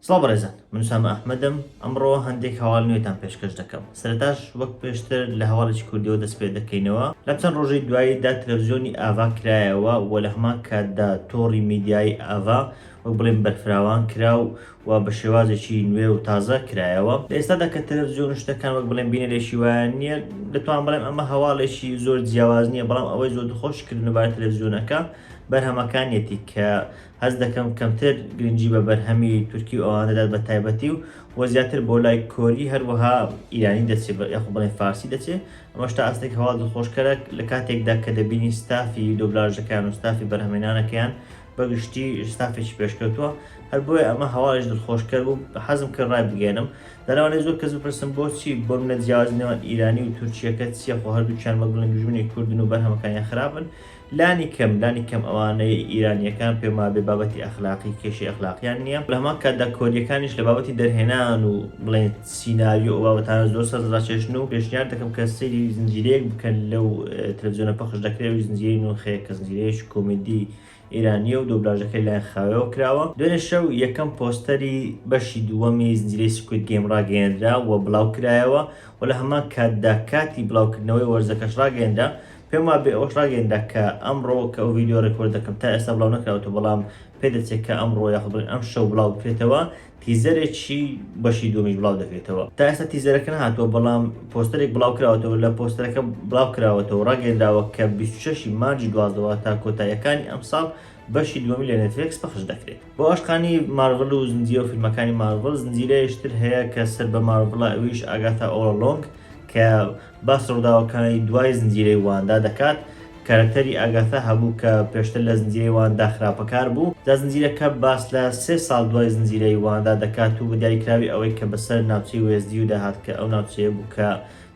سڵاو بەڕێزان من ئوسامە ئەحمەدم ئەمڕۆ هەندێک هەواڵ نوێتان پێشکەش دەکەم سەرەتاش وەک پێشتر لە هەواڵێکی کوردیەوە دەست پێ دەکەینەوە لەم چەند ڕۆژەی دواییدا تەلەفزیۆنی ئاڤا کرایەوە و لە هەمان کاتدا تۆڕی میدیایی ئاڤا وەک بڵێم بەرفراوان کرا و و بە شێوازێکی نوێ و تازە کرایەوە لە ئێستادا کە تەلەفزیۆن و شتەکان وەک بڵێم بینەرێکی وایان نییە دەتوان بڵێم ئەمە هەواڵێکی زۆر جیاواز نییە بەڵام ئەوەی زۆر دڵخۆش کردن لەبارەی تەلەفزیۆنەکە بەرهەمەکانیەتی کە هەست دەکەم کەمتر گرنگی بە بەرهەمی تورکی و ئەوان دەدات بە تایبەتی و و زیاتر بۆ لای کۆری هەروەها ئیرانی دەچێت یاخود بڵێن فارسی دەچێت ئەمەش تا ئاستێک هەواڵ دڵخۆشکەرە لە کاتێکدا کە دەبینی ستافی دۆبلاژەکان و ستافی بەرهەمێنانەکەیان بەگشتی ستافێکی پێشکەوتووە هەر بۆیە ئەمە هەواڵێکی دڵخۆشکەر بوو حەزم کرد ڕای بگەێنم دەلەوانەیە زۆر کەس بپرسن بۆچی بۆ منە جیاواز نێوان ئیرانی و تورکیەکە چییە خۆ هەردووکیان وەک بڵێن دوژمنی کوردن و بەرهەمەکانیان خراپن لانی کەم لانی کەم ئەوانەی ئیرانیەکان پێم وابێ بابەتی ئەخلاقی کێشەی ئەخلاقیان نییە لە هەمان کاتدا کۆریەکانیش لە بابەتی دەرهێنان و بڵێن سیناریۆ ئەو بابەتانە زۆر سەرنجڕاکێشن و پێشنیار دەکەم کە سەیری زنجیرەیەک بکەن لەو تەلەفزیۆنە پەخش دەکرێت ئەویش زنجیرەی نوخێ کە زنجیرەیەکی کۆمیدی ئێرانییە و دۆبلاژەکەی لەلایەن خاوێوە کراوە. دوێنێ شەو یەکەم پۆستەری بەشی دووەمی زنجیرەی Squid Game ڕاگەیەنرا و بڵاوکرایەوە و لە هەمان کاتدا کاتی بڵاوکردنەوەی وەرزەکەش ڕاگەیەنرا. پێم وابێ ئەوەش ڕاگەیەنرا کە ئەمڕۆ کە ئەو ڤیدیۆ record دەکەم تا ئێستا بڵاو نەکراوەتەوە بەڵام پێدەچێت کە ئەمڕۆ یاخود بڵێن ئەمشەو بڵاو بکرێتەوە teaser ێکی بەشی دووەمیش بڵاو دەکرێتەوە. تا ئێستا teaser ەکە نەهاتووە بەڵام پۆستەرێک بڵاو کراوەتەوە لە پۆستەرەکە بڵاو کراوەتەوە ڕاگەیەنراوە کە 26 ی مانگی 12 واتە کۆتاییەکانی ئەمساڵ بەشی دووەمی لە نێتفلێکس پەخش دەکرێت. بۆ عاشقانی مارڤڵ و زنجیرە و فیلمەکانی مارڤڵ زنجیرەیەکی تر هەیە کە سەر بە مارڤڵە ئەویش Agatha All Along کە باس ڕووداوەکانی دوای زنجیرەی واندا دەکات، کارەکتەری ئاگاثا هەبوو کە پێشتر لە زنجیرەی واندا خراپەکار بوو، جا زنجیرەکە باس لە سێ ساڵ دوای زنجیرەی واندا دەکات و بە دیاریکراوی ئەوەی کە بەسەر ناوچەی وێستڤیودا هات کە ئەو ناوچەیە بوو کە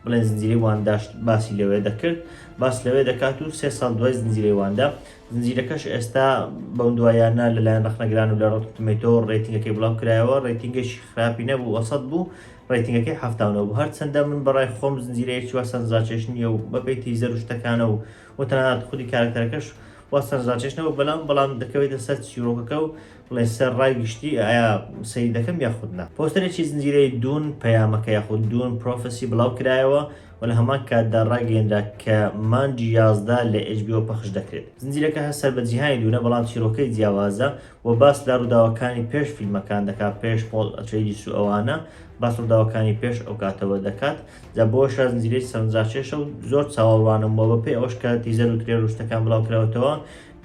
بڵێن زنجیرەی وانداش باسی لەوێ دەکرد باس لەوێ دەکات و سێ ساڵ دوای زنجیرەی واندا زنجیرەکەش ئێستا بەم دوایانە لەلایەن ڕەخنەگران و لە Rotten Tomato rating ەکەی بڵاو کرایەوە rating ێکی خراپی نەبوو وەسەت بوو rating ەکەی 79 بوو هەرچەندە من بەڕای خۆم زنجیرەیەکی وا سەرنجڕاکێش نییە و بەپێی teaser و شتەکانە و و تەنانەت خودی کارەکتەرەکەش وا سەرنجڕاکێش نەبوو بەڵام بەڵام دەکەوێتە سەر چیرۆکەکە و بڵێن سەر ڕای گشتی ئایا سەیر دەکەم یاخود نا. پۆستەرێکی زنجیرەی Dune پەیامەکە یاخود Dune Prophecy بڵاو کرایەوە و لە هەمان کاتدا ڕاگەیەنرا کە مانگی 11 لە HBO پەخش دەکرێت. زنجیرەکە هەر سەر بە جیهانی Dune ە بەڵام چیرۆکەی جیاوازە و باس لە ڕووداوەکانی پێش فیلمەکان دەکات پێش پۆڵ ئەترەیدیس و ئەوانە باس ڕووداوەکانی پێش ئەو کاتەوە دەکات جا بۆشە زنجیرەی سەرنجڕاکێشە و زۆر چاوەڕوانم و بەپێی ئەوەش کە teaser و trailer و شتەکان بڵاو کراوەتەوە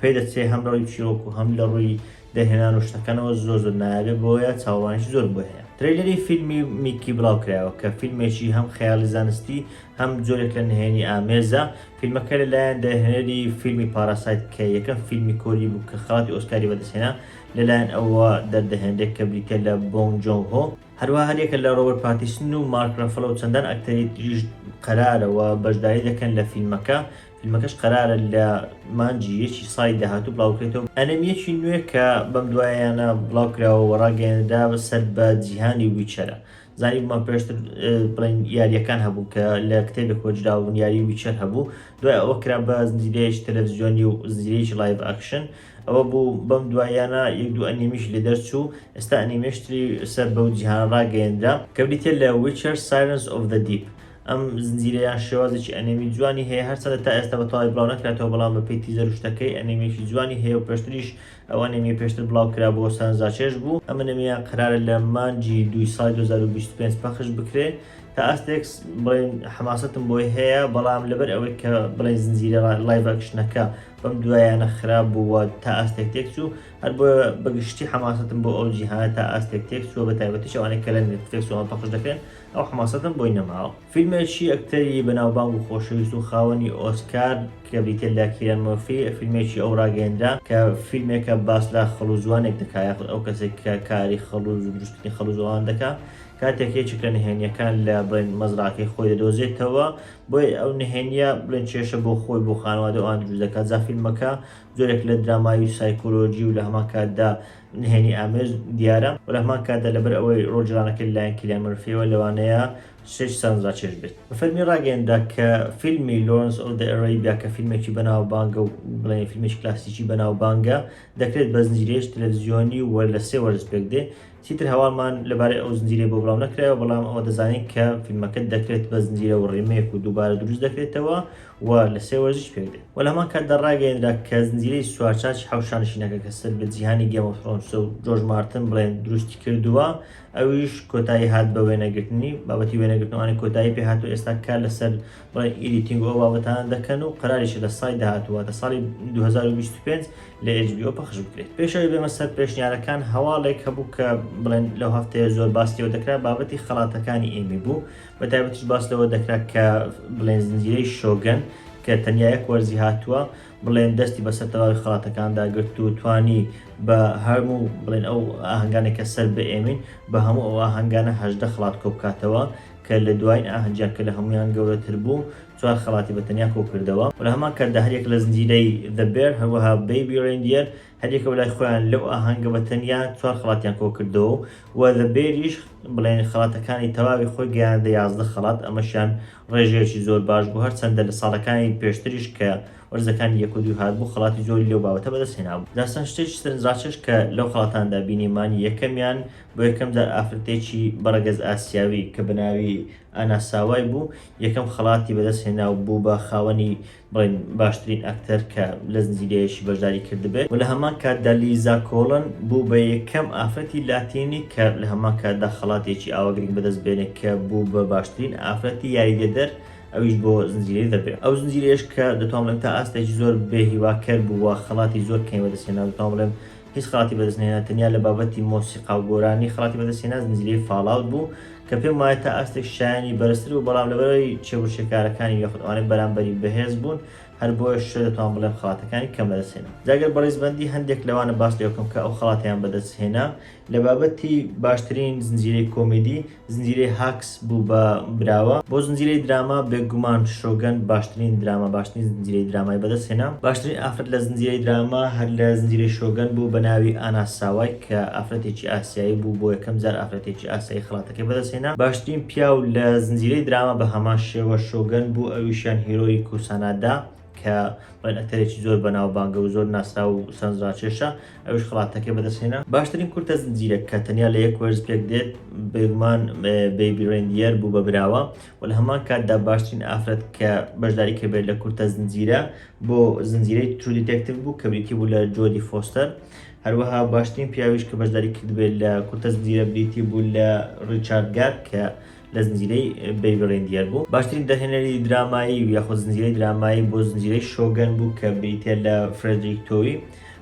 پێدەچێ هەم لە ڕووی چیرۆک و هەم لە ڕووی دەرهێنان و شتەکانەوە زۆر زۆر نایابێ بۆیە چاوەڕوانیی زۆرم بۆی هەیە. trailer ی فیلمی میکی بڵاوکرایەوە کە فیلمێکی هەم خەیاڵی زانستی هەم جۆرێک لە نهێنی ئامێزە، فیلمەکە لەلایەن دەرهێنەری فیلمی Parasite کە یەکەم فیلمی کۆری بوو کە خەڵاتی ئۆسکاری بەدەستهێنا لەلایەن ئەوەوە دەردەهێنرێت کە بریتیە لە بۆنگ جۆنگ هۆ، هەروەها هەریەکە لە ڕۆبەرت پاتیسن و مارک ڕەفەلۆ و چەندان ئەکتەری تریش قەرارە و بەشداری دەکەن لە فیلمەکە، فیلمەکەش قەرارە لە مانگی یەکی ساڵی داهاتوو بڵاوبکرێتەوە. ئەنەمییەکی نوێ کە بەم دواییانە بڵاوکراوە و ڕاگەیەنرا سەر بە جیهانی Witcher ە. زانیبوومان پێشتر بڵێین یارییەکان هەبوون کە لە کتێبێک وەرگیراوبوون یاری Witcher هەبوو دوای ئەوە کرا بە زنجیرەیەکی تەلەڤزیۆنی و زنجیرەیەکی live action ئەوە بوو بەم دواییانە یەک دوو ئەنیمیش لێ دەرچوو ئێستا ئەنیمێشتری سەر بەو جیهانە ڕاگەیەنرا کە بریتیە لە Witcher Sirens of the Deep ئەم زنجیرە یان شێوازێکی ئەنیمی جوانی هەیە هەرچەندە تا ئێستا بە تەواوی بڵاو نەکراتەوە بەڵام بە پێی teaser و شتەکەی ئەنیمێکی جوانی هەیە و پێشتریش ئەو ئەنیمی پێشتر بڵاو کرابووە سەرنجڕاکێش بوو ئەم ئەنیمیە قەرارە لە مانگی دووی ساڵی 2025 پەخش بکرێ تا ئاستێک بڵێن حەماسەتم بۆی هەیە بەڵام لەبەر ئەوەی کە بڵێن زنجیرە live action ەکە بەم دوایانە خراپ بوو و تا ئاستێک تێکچوو هەر بۆیە بەگشتی حەماسەتم بۆ ئەو جیهانە تا ئاستێک تێکچووە بە تایبەتیش ئەوانەی کە لە نێتفلێکس و ئەوان پەخش دەکرێن ئەو حەماسەتم بۆی نەماوە. فیلمێکی ئەکتەری بەناوبانگ و خۆشەویست و خاوەنی ئۆسکار کە بریتیە لە کیلیان مۆرفی فیلمێکی ئەو ڕاگەیەنرا کە فیلمێکە باس لە خەڵوزوانێک دەکا یاخود ئەو کەسێک کە کاری خەڵوز و دروستکردنی خەڵوزەوان دەکا کاتێک یەکێک لە نهێنیەکان لە بڵێن مەزراکەی خۆی دەدۆزێتەوە بۆیە ئەو نهێنیە بڵێن کێشە بۆ خۆی بۆ خانەوادە ئەوان دروست دەکات جا فیلمەکە جۆرێک لە درامایی و سایکۆلۆجی و لە هەمان کاتدا نهێنی ئامێز دیارە و لە هەمان کاتدا لەبەر ئەوەی ڕۆڵگێڕانەکەی لەلایەن کیلیان مەرفیەوە لەوانەیە شتێکی سەرنجڕاکێش بێت. بە فەرمی ڕاگەیەنرا کە فیلمی Lawrence of the Arabia کە فیلمێکی بەناوبانگە و بڵێین فیلمێکی کلاسیکی بەناوبانگە دەکرێت بە زنجیرەیەکی تەلەڤزیۆنی و لە سێ وەرز پێکدێ. چیتر هەواڵمان لەبارەی ئەو زنجیرەی بۆ بڵاو نەکرایەوە، بەڵام ئەوە دەزانین کە فیلمەکە دەکرێت بە زنجیرە و remake و دووبارە دروست دەکرێتەوە و لە سێ وەرزیش پێک دێت. وە لە هەمان کاتدا ڕاگەیەنرا کە زنجیرەی سوارچاکی حەوت شانشینەکە کە سەر بە جیهانی Game of Thrones ە و جۆرج مارتن بڵێن دروستی کردووە ئەویش کۆتایی هات بە وێنەگرتنی، بابەتی وێنەگرتنەوانی کۆتایی پێ هات و ئێستا کار لەسەر بڵێن editing و ئەو بابەتانە دەکەن و قەراریشە لە ساڵی داهاتوو واتە ساڵی 2025 لە HBO پەخش بکرێت. پێش ئەوەی بێمە سەر پێشنیارەکان هەواڵێک هەبوو کە بڵێن لەو هەفتەیە زۆر باس لێوە دەکرا بابەتی خەڵاتەکانی ئێمی بوو بە تایبەتیش باس لەوە دەکرا کە بڵێن زنجیرەی شۆگەن کە تەنیا یەک وەرزی هاتووە بڵێن دەستی بەسەر تەواوی خەڵاتەکاندا گرت و توانی بە هەموو بڵێن ئەو ئاهەنگانێک کە سەر بە ئێمین بە هەموو ئەو ئاهەنگانە 18 خەڵات کۆبکاتەوە کە لە دوایین ئاهەنگیان کە لە هەموویان گەورەتر بوو چوار خەڵاتی بە تەنیا کۆکردەوە و لە هەمان کاتدا هەریەک لە زنجیرەی The Bear هەروەها Baby Reindeer هەریەکە لای خۆیان لەو ئاهەنگە بە تەنیا چوار خەڵاتیان کۆکردەوە و The Bear یش بڵێن خەڵاتەکانی تەواوی خۆی گەیاندە 11 خەڵات ئەمەشیان ڕێژەیەکی زۆر باش بوو هەرچەندە لە ساڵەکانی پێشتریش کە وەرزەکانی یەک و دوو هاتبوو خەڵاتی زۆری لەو بابەتە بەدەست هێنابوو. جا چەند شتێکی سەرنجڕاکێش کە لەو خەڵاتاندا بینیمان یەکەمیان بۆ یەکەم جار ئافرەتێکی بە ڕەگەز ئاسیاوی کە بە ناوی ئانا ساوای بوو یەکەم خەڵاتی بەدەست هێنا و بوو بە خاوەنی بڵێن باشترین ئەکتەر کە لە زنجیرەیەکی بەشداری کردبێت و لە هەمان کاتدا لیزا کۆڵن بوو بە یەکەم ئافرەتی لاتینی کە لە هەمان کاتدا خەڵاتێکی ئاوا گرنگ بەدەست بێنێت کە بوو بە باشترین ئافرەتی یاریدەدەر ئەویش بۆ زنجیرەی The Bear ئەو زنجیرەیەش کە دەتوانم بڵێم تا ئاستێکی زۆر بێ هیواکەر بوو و خەڵاتی زۆر کەمی بەدەست هێنا دەتوانم بڵێم هیچ خەڵاتی بەدەست نەهێنا تەنیا لە بابەتی مۆسیقا و گۆرانی خەڵاتی بەدەست هێنا زنجیرەی Fallout بوو کە پێم وایە تا ئاستێک شایانی بەرزتر بوو بەڵام لەبەرئەوەی کێبڕکێکارەکانی یاخود ئەوانەی بەرامبەری بەهێز بوون هەر بۆیەش دەتوانم بڵێم خەڵاتەکانی کەم بەدەست هێنا. جا گەر بە ڕیزبەندی هەندێک لەوانە باس لێ بکەم کە ئەو خەڵاتەیان بەدەست هێنا لە بابەتی باشترین زنجیرەی کۆمیدی، زنجیرەی Hacks بوو بە براوە. بۆ زنجیرەی دراما، بێگومان شۆگەن باشترین دراما باشترین زنجیرەی درامای بەدەست هێنا. باشترین ئافرەت لە زنجیرەی دراما هەر لە زنجیرەی شۆگەن بوو بە ناوی ئانا ساوای کە ئافرەتێکی ئاسیایی بوو بۆ یەکەم جار ئافرەتێکی ئاسیایی خەڵاتەکەی بەدەست هێنا. باشترین پیاو لە زنجیرەی دراما بە هەمان شێوە شۆگەن بوو ئەویشیان هیرۆیی کوسانادا کە بڵێن ئەکتەرێکی زۆر بەناوبانگە و زۆر ناسراو و سەرنجڕاکێشە ئەویش خەڵاتەکەی بەدەستهێنا. باشترین کورتە زنجیرە کە تەنیا لە یەک وەرز پێک دێت بێگومان Baby Reindeer بوو بە براوە و لە هەمان کاتدا باشترین ئافرەت کە بەشداری کردبێت لە کورتە زنجیرە بۆ زنجیرەی True Detective بوو کە بریتی بوو لە جۆدی فۆستەر هەروەها باشترین پیاویش کە بەشداری کردبێت لە کورتە زنجیرە بریتی بوو لە ڕیچارد گار کە لە زنجیرەی Baby Reindeer بوو. باشترین دەرهێنەری درامایی یاخود زنجیرەی درامایی بۆ زنجیرەی شۆگەن بوو کە بریتیە لە فرێدریک تۆوی.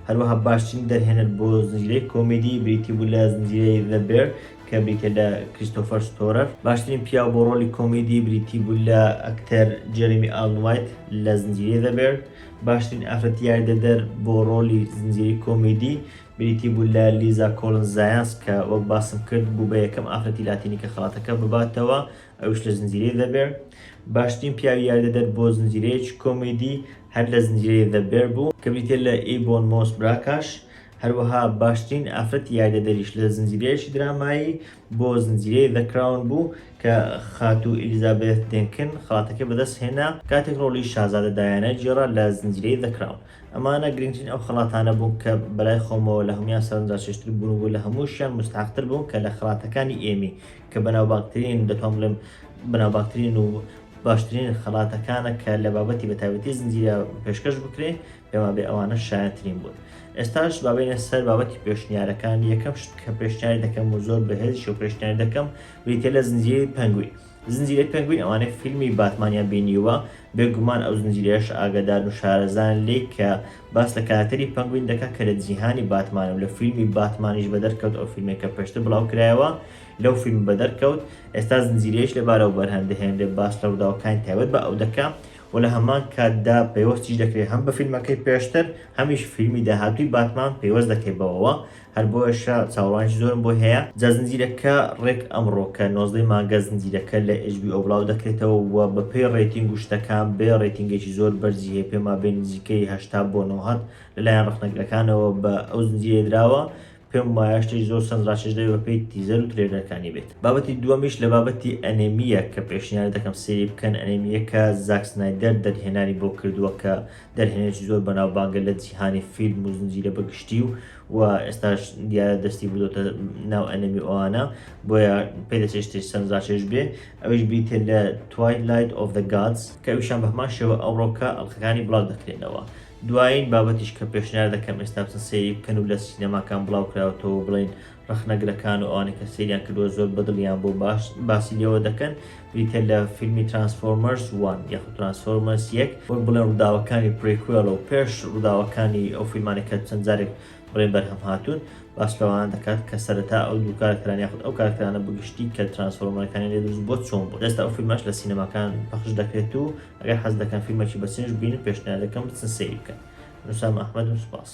هەروەها باشترین دەرهێنەر بۆ زنجیرەی کۆمیدی بریتی بوو لە زنجیرەی The Bear کە بریتیە لە کریستۆفەر ستۆرەر. باشترین پیاو بۆ ڕۆڵی کۆمیدی بریتی بوو لە ئەکتەر جێرێمی ئالن وایت لە زنجیرەی The Bear. باشترین ئافرەتی یاریدەدەر بۆ ڕۆڵی زنجیرەی کۆمیدی بریتی بوو لە لیزا کۆڵنز زایانس کە وەک باسم کرد بوو بە یەکەم ئافرەتی لاتینی کە خەڵاتەکە بباتەوە ئەویش لە زنجیرەی The Bear. باشترین پیاوی یاریدەدەر بۆ زنجیرەیەکی کۆمیدی هەر لە زنجیرەی The Bear بوو کە بریتیە لە ئیبۆن مۆس براکاش. هەروەها باشترین ئافرەتی یاریدەدەریش لە زنجیرەیەکی درامایی بۆ زنجیرەی The Crown بوو کە خاتوو ئیلیزابێث دێنکن خەڵاتەکەی بەدەست هێنا کاتێک ڕۆڵی شازادە دایانای گێڕا لە زنجیرەی The Crown. ئەمانە گرنگترین ئەو خەڵاتانە بوون کە بەلای خۆمەوە لە هەموویان سەرنجڕاکێشتر بوون و لە هەمووشیان موستەحەقتر بوون کە لە خەڵاتەکانی ئێمی کە بەناوبانگترین دەتوانم بڵێم بەناوبانگترین و باشترین خەڵاتەکانە کە لە بابەتی بەتایبەتی زنجیرە پێشکەش بکرێ پێمان بێ ئەوانە شایەنترین بوون. ئێستاش با بێینە سەر بابەتی پێشنیارەکان یەکەم شت کە پێشنیاری دەکەم و زۆر بەهێزیشەوە پێشنیاری دەکەم بریتیە لە زنجیرەی پەنگوین. زنجیرەی پەنگوین ئەوانەی فیلمی باتمانیان بینیوە بێگومان ئەو زنجیرەیەش ئاگادارن و شارەزان لێی کە باس لە کارەکتەری پەنگوین دەکات کە لە جیهانی باتمانە و لە فیلمی باتمانیش بەدەرکەوت ئەو فیلمەی کە پێشتر بڵاوکرایەوە لەو فیلم بەدەرکەوت ئێستا زنجیرەیەش لەبارەوە بەرهەم دەهێنرێت باس لە ڕووداوەکانی تایبەت بە ئەو دەکا و لە هەمان کاتدا پەیوەستیش دەکرێت هەم بە فیلمەکەی پێشتر هەمیش فیلمی داهاتووی باتمان پەیوەست دەکرێت بەوەوە هەر بۆیەشە چاوەڕوانیی زۆرم بۆی هەیە. جا زنجیرەکە ڕێک ئەمڕۆ کە 19 ی مانگە زنجیرەکە لە HBO بڵاو دەکرێتەوە و بە پێی rating و شتەکان بێ rating ێکی زۆر بەرزی هەیە پێم وابێ نزیکەی 80 بۆ 90 لەلایەن ڕەخنەگرەکانەوە بە ئەو زنجیرەیە دراوە. پێم وایە شتێکی زۆر سەرنجڕاکێش دەبێت بەپێی teaser و trailer ەکانی بێت. بابەتی دووەمیش لە بابەتی ئەنێمییە کە پێشنیار دەکەم سەیری بکەن، ئەنێمییەکە زاک سنایدەر دەرهێنانی بۆ کردووە کە دەرهێنەرێکی زۆر بەناوبانگە لە جیهانی فیلم و زنجیرە بە گشتی و و ئێستاش دیارە دەستی بردۆتە ناو ئەنێمی ئەوانە بۆیە پێدەچێت شتێکی سەرنجڕاکێش بێ ئەویش بریتیە لە Twilight of the Gods کە ئەویشان بە هەمان شێوە ئەوڕۆکە ئەڵقەکانی بڵاو دەکرێنەوە. دوایین بابەتیش کە پێشنیار دەکەم ئێستا بچن سەیری بکەن و لە سینەماکان بڵاو کراوەتەوە بڵێن ڕەخنەگرەکان و ئەوانەی کە سەیریان کردووە زۆر بەدڵیان بۆ باش باسی لێوە دەکەن بریتە لە فیلمی Transformers One یاخود Transformers یەک وەک بڵێن ڕووداوەکانی prequel و پێش ڕووداوەکانی ئەو فیلمانە کە چەند جارێک بڵێن بەرهەم هاتوون باس لەوانە دەکات کە سەرەتا ئەو دوو کارکتەران یاخود ئەو کارکتەرانە بگشتی کە Transformer ەکانیان لێ دروست بووە چۆن بوون ئێستا ئەو فیلمەش لە سینەماکان پەخش دەکرێت و ئەگەر حەز دەکەن فیلمێکی بەچێژ ببینن پێشنیار دەکەم بچن سەیری بکەن. من ئوسامە ئەحمەدم سوپاس.